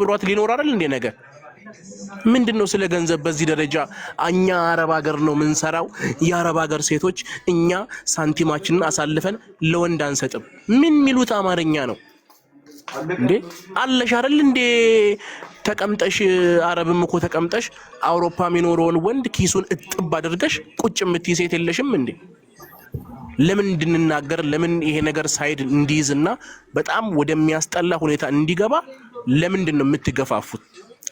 ብሏት ሊኖር አይደል እንዴ? ነገ ምንድን ነው ስለ ገንዘብ በዚህ ደረጃ? እኛ አረብ ሀገር ነው የምንሰራው። የአረብ ሀገር ሴቶች እኛ ሳንቲማችንን አሳልፈን ለወንድ አንሰጥም። ምን የሚሉት አማርኛ ነው እንዴ? አለሽ አይደል እንዴ? ተቀምጠሽ አረብም እኮ ተቀምጠሽ አውሮፓ የሚኖረውን ወንድ ኪሱን እጥብ አድርገሽ ቁጭ የምትይ ሴት የለሽም እንዴ? ለምን እንድንናገር፣ ለምን ይሄ ነገር side እንዲይዝና በጣም ወደሚያስጠላ ሁኔታ እንዲገባ ለምንድን ነው የምትገፋፉት?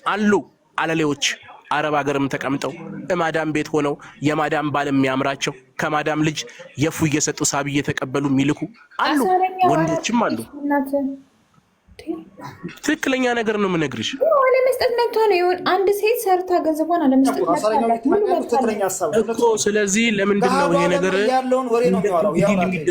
አሉ አለሌዎች አረብ ሀገርም ተቀምጠው እማዳም ቤት ሆነው የማዳም ባል የሚያምራቸው ከማዳም ልጅ የፉ እየሰጡ ሳቢ እየተቀበሉ የሚልኩ አሉ፣ ወንዶችም አሉ። ትክክለኛ ነገር ነው የምነግርሽ። አለመስጠት መብቷ ነው። ይሁን አንድ ሴት ሰርታ ገንዘቧን አለመስጠት እኮ። ስለዚህ ለምንድን ነው ይሄ ነገር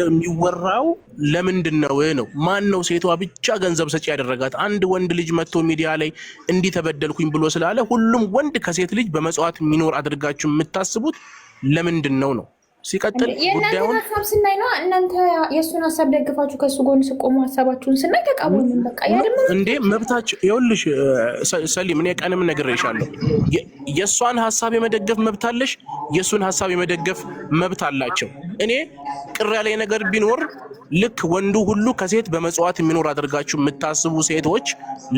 የሚወራው? ለምንድን ነው ነው ማን ነው ሴቷ ብቻ ገንዘብ ሰጪ ያደረጋት? አንድ ወንድ ልጅ መጥቶ ሚዲያ ላይ እንዲህ ተበደልኩኝ ብሎ ስላለ ሁሉም ወንድ ከሴት ልጅ በመጽዋት የሚኖር አድርጋችሁ የምታስቡት ለምንድን ነው ነው? ሲቀጥል የእናንተን ሀሳብ ስናይ ነው። እናንተ የእሱን ሀሳብ ደግፋችሁ ከእሱ ጎን ስቆሙ ሀሳባችሁን ስናይ ተቃወምን። በቃ ያ ደግሞ እንዴ መብታችሁ። ይኸውልሽ ሰሊም፣ እኔ ቀንም ነግሬሻለሁ። የእሷን ሀሳብ የመደገፍ መብት አለሽ፣ የእሱን ሀሳብ የመደገፍ መብት አላቸው። እኔ ቅር ያለኝ ነገር ቢኖር ልክ ወንዱ ሁሉ ከሴት በመጽዋት የሚኖር አድርጋችሁ የምታስቡ ሴቶች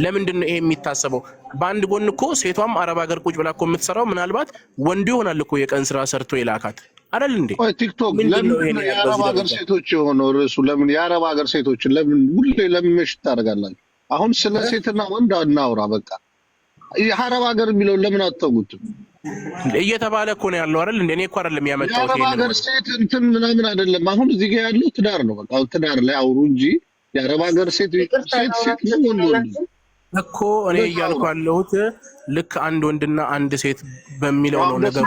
ለምንድን ነው ይሄ የሚታሰበው? በአንድ ጎን እኮ ሴቷም አረብ ሀገር ቁጭ ብላ እኮ የምትሰራው ምናልባት ወንዱ ይሆናል እኮ የቀን ስራ ሰርቶ የላካት አይደል እንዴ? ቆይ ቲክቶክ ለምን የአረብ ሀገር ሴቶች የሆነው ርዕሱ? ለምን የአረብ ሀገር ሴቶች ለምን ሁሌ ለምን መሽ ታደርጋላችሁ? አሁን ስለ ሴትና ወንድ እናውራ። በቃ የአረብ ሀገር የሚለውን ለምን አትተውትም? እየተባለ እኮ ነው ያለው አይደል እንዴ? እኔ እኮ አይደለም ያመጣሁት። የአረብ ሀገር ሴት እንትን ምናምን አይደለም። አሁን እዚህ ጋር ያለው ትዳር ነው። በቃ ትዳር ላይ አውሩ እንጂ የአረብ ሀገር ሴት ሴት ሴት ነው ወንድ ወንድ እኮ እኔ እያልኩ ያለሁት ልክ አንድ ወንድና አንድ ሴት በሚለው ነው ነገሩ።